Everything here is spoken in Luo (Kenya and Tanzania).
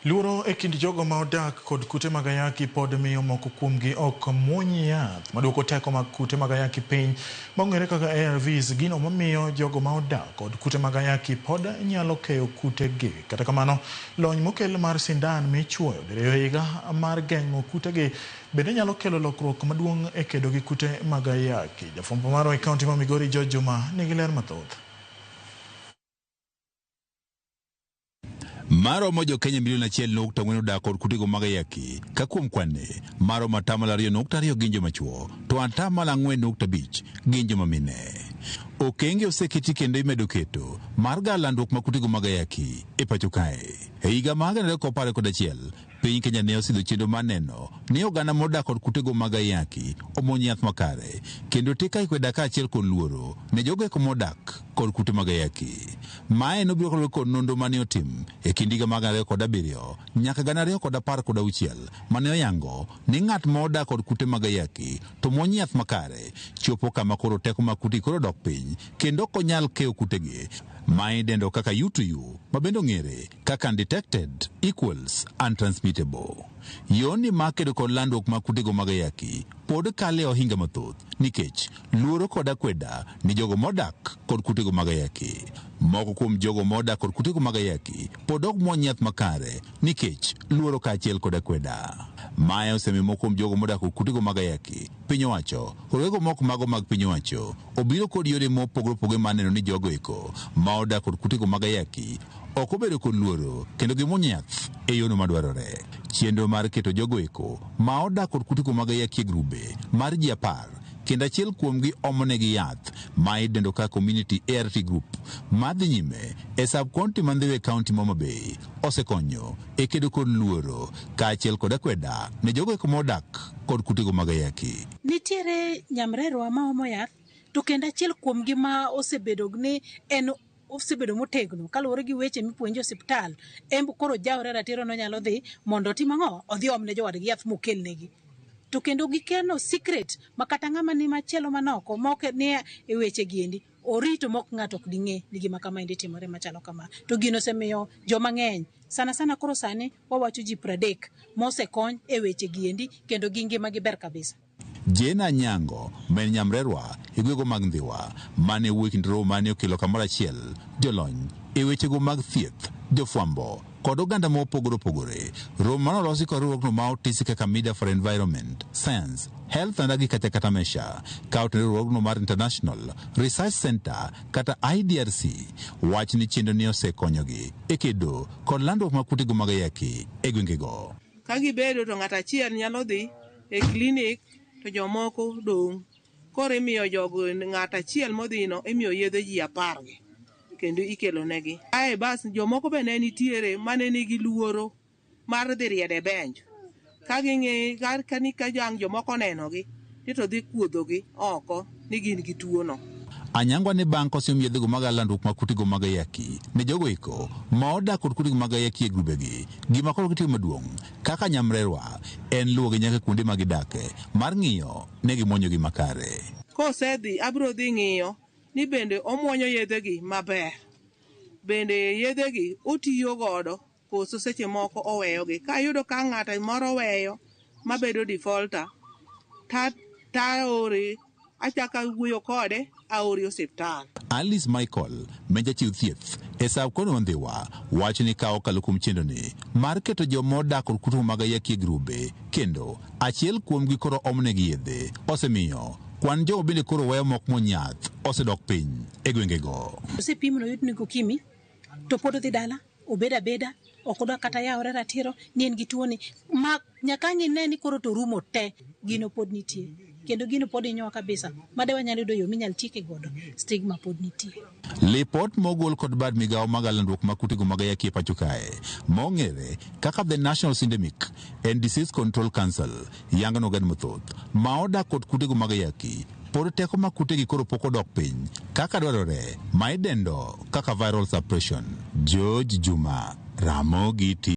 Luoro e kind jogo ma odak kod kute mag ayaki pod miyo moko kuomgi ok muony yath maduoko teko mag kute mag ayaki piny mong'ere kaka ARVs, gino mamiyo jogo ma odak kod kute mag ayaki pod nyalo keyo kutegi. Kata kamano, lony mokel mar sindan michuoyo diriyo e higa mar geng'o kutegi bende nyalo kelo lokruok maduong' e kedo gi kute mag ayaki. Jafwambo marwa e kaunti ma Migori George Juma nigi ler mathoth. Maromo jo-Kenya milion 1.4 odak kod kutego mag ayaki, ka kuom kwan-ni maromo 2.2% gin joma chwo to 4.5% gin joma mine. Okenge oseketi kendo imedo keto mar galo landruok mag kutego mag ayaki e pacho kae. E higa mar 2011, piny Kenya ne osidho chenro mar neno ni oganda modak kod kutego mag ayaki omuony yath makare kendo tika ikweda kaachiel kod luoro ne jogo eko modak kod kute mag ayaki. Mae nobiro kaluwore kod nonro mane otim e kind higa mar 2007 nyaka 2016 mane oyango ni ng'at ma odak kod kute mag ayaki to muony yath makare chopo kama koro teko mag kutegi koro dok piny kendo ok onyal keyo kutegi ma idendo kaka U2U ma bende ong'ere kaka undetected equals untransmittable. Yorni mar kedo kod landruok mag kutego mag ayaki pod kalo e ohinga mathoth nikech luoro kod akweda ni jogo modak kod kutego mag ayaki. Moko kuom jogo modak kod kutego mag ayaki pod ok muony yath makare nikech luoro kaachiel kod akweda. Mae osemiyo moko kuom jogo modak kod kutego mag ayaki, piny owacho, kod wego mok mago mag piny owacho obiro kod yore mopogore opogore mar neno ni jogo eko ma odak kod kutego mag ayaki ok obedo kod luoro kendo gimuony yath e yono madwarore. Chenro mar keto jogo eko ma odak kod kutego mag ayaki e grube mar ji 10 kendo achiel kuomgi omonegi yath ma idendo kaka Community ART Group madhi nyime e sub-county ma Ndhiwa e kaunti ma Homa Bay osekonyo e kedo kod luoro kaachiel kod akweda ne jogo eko modak kod kutego mag ayaki. Nitiere nyamrerwa ma omo yath to kendo achiel kuomgi ma osebedo ni en osebedo motegno kaluwore gi weche mipuonjo e osiptal, en koro jawre ratiro nonyalo dhi mondo otim ang'o, odhi oom ne jowadgi yath mokelnegi. To kendo gikeno secret ma kata ng'ama ni machielo manoko mok nie e weche giendi orito mok ng'ato ok ding'e ni gima kama endi timore machalo kama. To gino osemiyo joma ng'eny sana sana koro sani wawacho ji 30 mosekony e weche giendi kendo gi ngima gi ber kabisa. Jane Anyango ma en nyamrerwa e gwego mag Ndhiwa mane wuoyo kind romo mane okelo kamoro achiel jolony e wechego mag thieth, jofwambo kod oganda mopogore opogore. Romo mane olosi kod riwruogno ma otisi kaka Media for Environment, Science, Health and Agriculture kata MESHA ka otenore riwruogno mar International Research Center kata IDRC wach ni chenro ni osekonyogi e kedo kod landruok mag kutego mag ayaki e gwengego. Ka gibedo to ng'ato achiel nyalo dhi e klinik to jomoko dong'. Koro imiyo jogo ng'ato achiel modhino imiyo yedhe ji 10 gi kendo ikelonegi. Ae bas jomoko be ne nitiere mane nigi luoro mar dhi riedo e bench. Ka ging'i ka ni ka ang' jomoko onenogi ni to dhi kuodhogi oko ni gin gi tuono. Anyangwa ni bang' koseyom yedhego mag landruok mag kutego mag ayaki ne jogo eko ma odak kod kutego mag ayaki e grubegi, gima koro gitimo maduong' kaka nyamrerwa en luwogi nyaka kuonde ma gidake mar ng'iyo ne gimuonyogi makare. Kosedhi abiro dhi ng'iyo ni bende omuonyo yedhegi maber, bende yedhegi otiyo godo koso seche moko oweyogi. Ka ayudo ka ng'ato moro oweyo mabedo defaulter, taore achako awuoyo kode aore osiptal. Alice Michael ma jachiw thieth e sub county ma Ndhiwa wacho ni ka okalo kuom chenroni mar keto joma odak kod kute mag ayaki e grube kendo achiel kuomgi koro omnegi yedhe osemiyo kwan jogo bende koro weyo mok muony yath osedok piny e gwengego. Osepim noyud ni ukimwi to pod odhi dala obed abeda ok odwa kata yawore ratiro ni en gi tuoni ma nyaka ang' ine ni koro to rumo te, gino pod nitie kendo gino pod hinyowa kabisa made wanyalo yudo yo minyal tieke godo, stigma pod nitie. Lipot mogol kod bad migawo mag landruok mag kutego mag ayaki e pacho kae mong'ere kaka The National Syndemic and Disease Control Council yango ni oganda mathoth ma odak kod kutego mag ayaki pod teko mag kutegi koro pok odok piny kaka dwarore ma idendo kaka viral suppression. George Juma, Ramogi TV.